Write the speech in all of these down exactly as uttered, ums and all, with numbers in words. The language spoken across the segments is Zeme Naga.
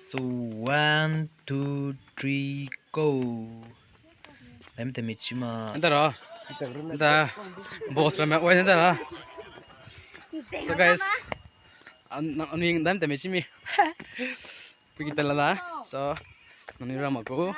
So, one, two, three, go. Lem te mi chi ma. Enter ra. Enter. Boss ra me, oi, enter ra. So, guys, an, an, an, lem te mi chi mi. Pui ki tala da. So, nani ra ma ko.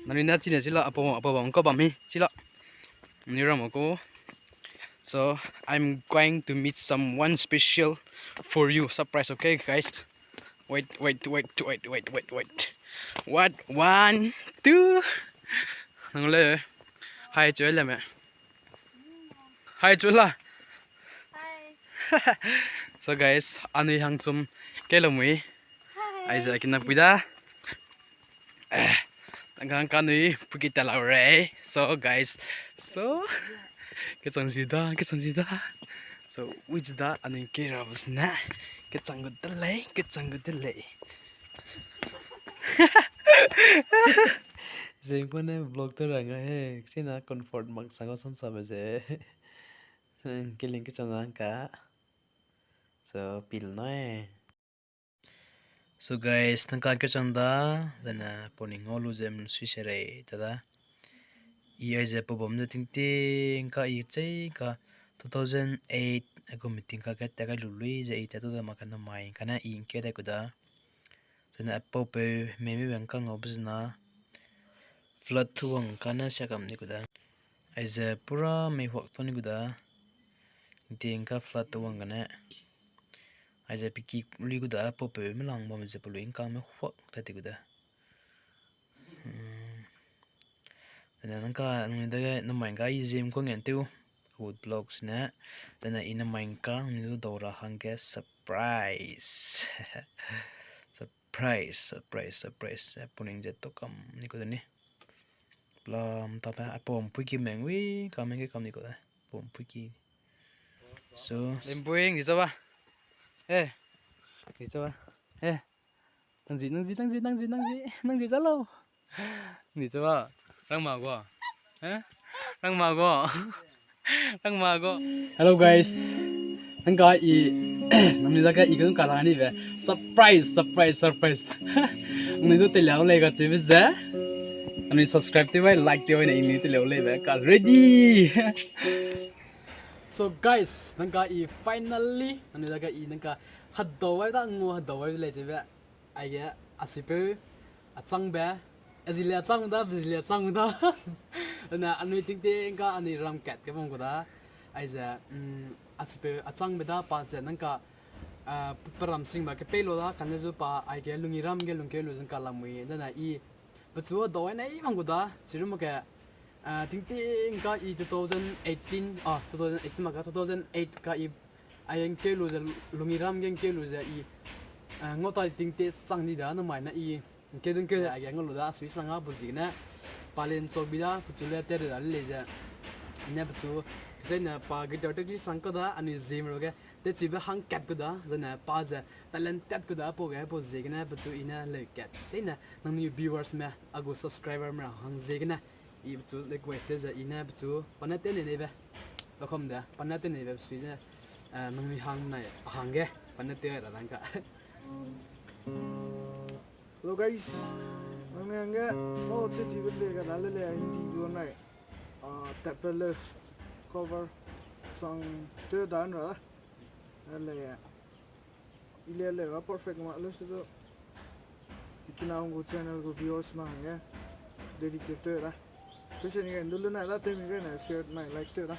Nani na chi ne chi la, apo, apo bam ko bam mi chi la. Nani ra ma ko. So, I'm going to meet someone special for you. Surprise, okay, guys? Wait, wait, wait, wait, wait, wait, wait. What? One, two. Nang le. Hi, choi le me. Hi, chula. Hi. So, guys, anui hangchum ke lo mui. Hi. Aize kina pui da. Eh, nang ka nui pui ki ta lau rei. So, guys, so, kechang zui da, kechang zui da. So, which da, anui ke ra bus na. Kechang gu de lei, kechang gu de lei. Zengkone vlog te ra nga he, sina comfort mak sang sam sa be ze. Kiling kechang nang ka. So, pil noi. So guys, nang ka kechang da, zene poni ngau lu ze msui se rei ta da. I aize pau bam ze tingting ka i chei ka two thousand eight a gu meeting ka kat ta kai lu lui ze i ta tu da ma ka na mai ka na i ngke da ku da. Zene a pau peu mei mei bang ka ngau bu zena flood tu wang ka na sia kam ni ku da. Aize pura mei huak tu ni ku da. Tingting ka flood tu wang ka ne. Aize piki lui ku da, pau peu me lang bam ze pau lui ngka me huak ta ti ku da. Hmm. Zene nang ka, nang ni da ge, na mai ngka i zem ko ngen tiu. Wood blocks ne. Zene i na mai ngka, nang ni du dau ra hangge surprise. Surprise, surprise, surprise. Eh, puning ze to kam ni ku da ni. Plam ta pe, a pom pui ki meng wi, ka meng ke kam ni ku da. Pom pui ki. So, lim pui, ngi za ba. Eh. Ngi za ba. Eh. Nang zi, nang zi, nang zi, nang zi, nang zi, nang zi za lau. Ngi za ba. Rang ma gua. Eh? Rang ma gua. Rang ma gua. Hello guys. Nang ka i, nang ni da ka i ka nang ka lang ni be. Surprise, surprise, surprise. Nang ni du te lau lei ka chi be ze. Nang ni subscribe te bai, like te bai na i ni te lau lei be. Ka ready. So guys, nang ka i finally, nang ni da ka i nang ka hadau wai da ngu hadau wai lei chi be. Aige, a sipeu, a chang be, a zi le a chang da, be zi le a chang da. Na anui tingting ka anui ram kat ke bang ku da. Aize, mm, a sipeu, a chang be da pa ze nang ka, ah, pe ram sing ba ke pei lo da, kan le zu pa, aige lungi ram ge lungkeu lu zeng ka lamui, da na i, pechu dau ai nei mang gu da, chirum ke, ah, tingting ka i two thousand eighteen, ah, two thousand eighteen ma ka, two thousand eight ka i, ai ngkeu lu ze, lungi ram ge ngkeu lu ze i, ah, ngau tai tingting chang di da, na mai na i, ngkeu dun keu ze, ai ge ngau lu da, sui sang a, bu zi ne, pa len so bi da, pechu le te da le ze, i ne pechu, zai ne pa guitar te ki sang ka da, anui zim ro ge, te chi be hang kat ku da, zai ne pa ze, talent tat ku da, pau ge, pau ziegene, pechu i ne leu kat. Chine, nang ni viewers me, a gu subscriber me ra hang ziegene, i pechu request ze, i ne pechu, pa ne te ne ne be. Welcome de, pa ne te ne be, pechu ze, eh, nang ni hang nai, hang ge, pa ne te ra lang ka. Hello guys, nang ni hang ge, oh, te ti be le ga da le le, Hindi gu nai, ah, Tap Love cover song te dan ra, le, Ile le ba perfect ma le su zo. Ikina hung gu channel gu viewers ma hangge dedicate tew da. Pese ni ge ndu lu nai la tew mi ge na share nai like tew da.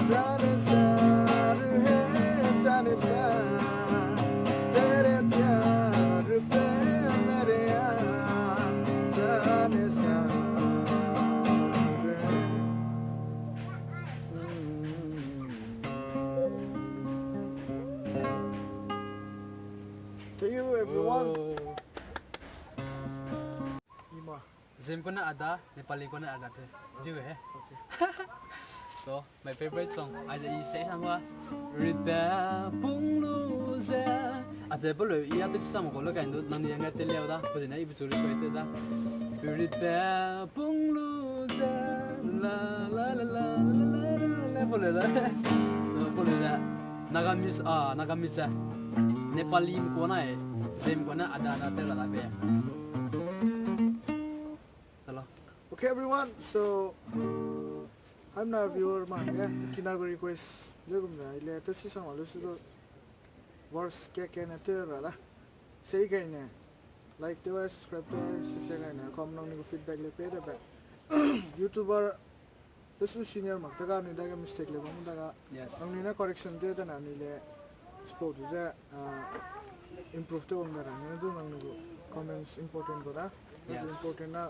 जाने सारे हैं, जाने सा, तेरे प्यार पे मेरे आ, जाने सारे। Thank you, everyone. Ima. Zeme kune ada, Nepali kune ada te. Jiu he. Okay. So, my favorite song. Aide i sei sang wa. Ripe pung lu ze. Aze pe lu i a te sang ko lo kai ndu nang ni ngai te leu da. Ko zene i bu chu request da. Ripe pung lu ze. La la la la la la la la. Pe lu da. So, pe lu da. Nagamese, ah, Nagamese. Nepali kune, Zeme kune ada na te la da be. Chalo. Okay, everyone. So, I'm now viewer man, yeah. Kina gu request le gum na, ile te si sang wa lu su do. Verse ke ke na te ra la. Sei kai ne. Like te wa, subscribe te wa, subscribe kai ne. Comment nang ni gu feedback le pe de be. YouTuber, te su senior mak te ga ni dage mistake le bam da ga. Yes. Nang ni na correction te da na ni le. Support ze, ah, improve te wang da ra. Ni du nang ni gu comments important ko da. Yes. Important na,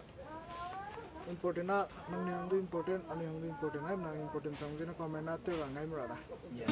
important na, nang ni hang du important, ani hang du important, ai nang important sang zene comment na te ra ngai mra da. Yes.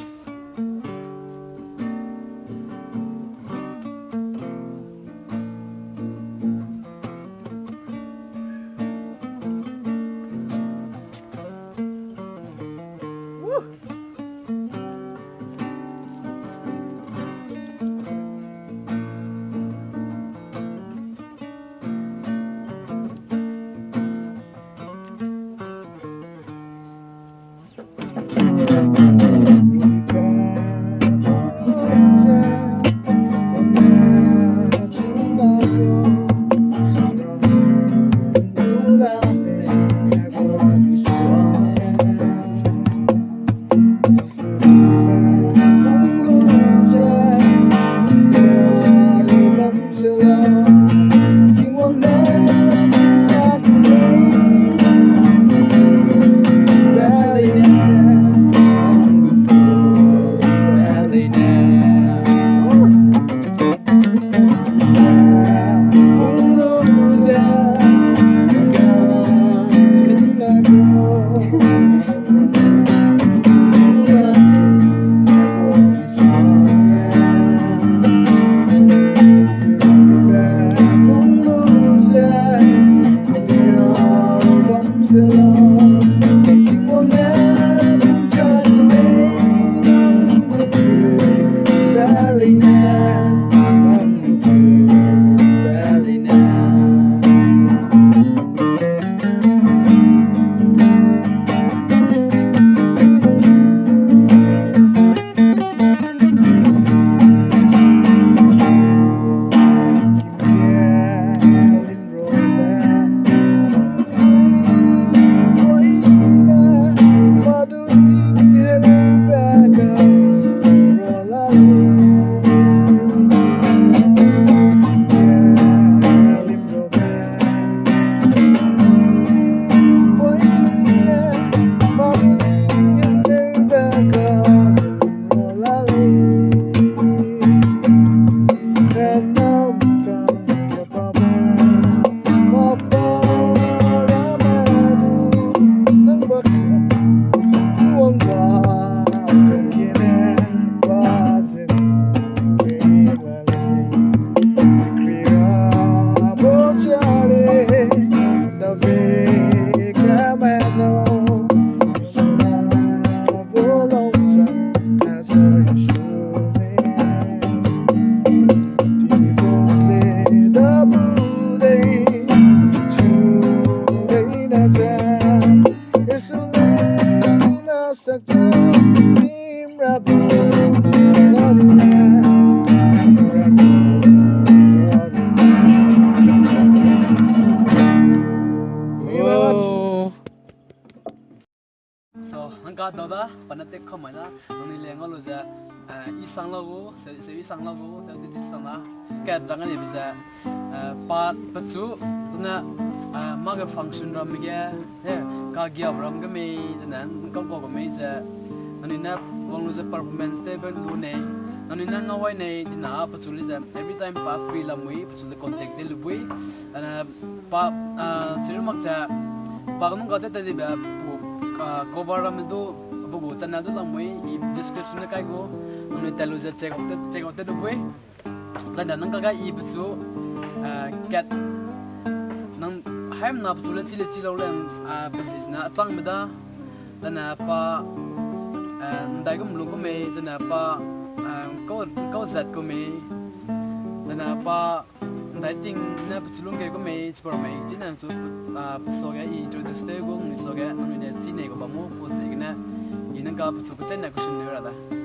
So, nang ka dau da, pa ne tek kam mai na, nang ni le ngau lu ze, eh, i sang lau gu, se, se i sang lau gu, te di di sang na, kat rang ne be ze, eh, pa, pa chu, zene, eh, ma ge function ram ge, eh, ka gia ram ge mei, zene, nang ka ko ge mei ze, Nangnui ne wang lu ze performance tewbe lu nei, nangnui ne ngau wai nei, dina pechu le ze every time pa free lamui, pechu le contact tew lu bui. Ane pa, ah, chiru mak ze, pa kanung ga tew ta dibe, pu, ah, cover ramme du, pe gu channel du lamui, i description ne kai gu, nangnui tat lu ze check out tew, check out tew lu bui. Zane nang kaga i pechu, ah, kat, nang haimna pechu le chi le chi lau le, ah, pe zi zene achangbe da, zane pa, ah, ndai gum lung ku mei, zane pa, ah, kau, kau zat ku mei, zane pa, ndai ting ne pechu lungkeu ku mei, chipau mei, chine chu, ah, pe suage i introduce tew gu, nui suage, nangnui ne chi nei gu bam mu, pau ziegene, i nang ga pechu kechaine question leu ra da.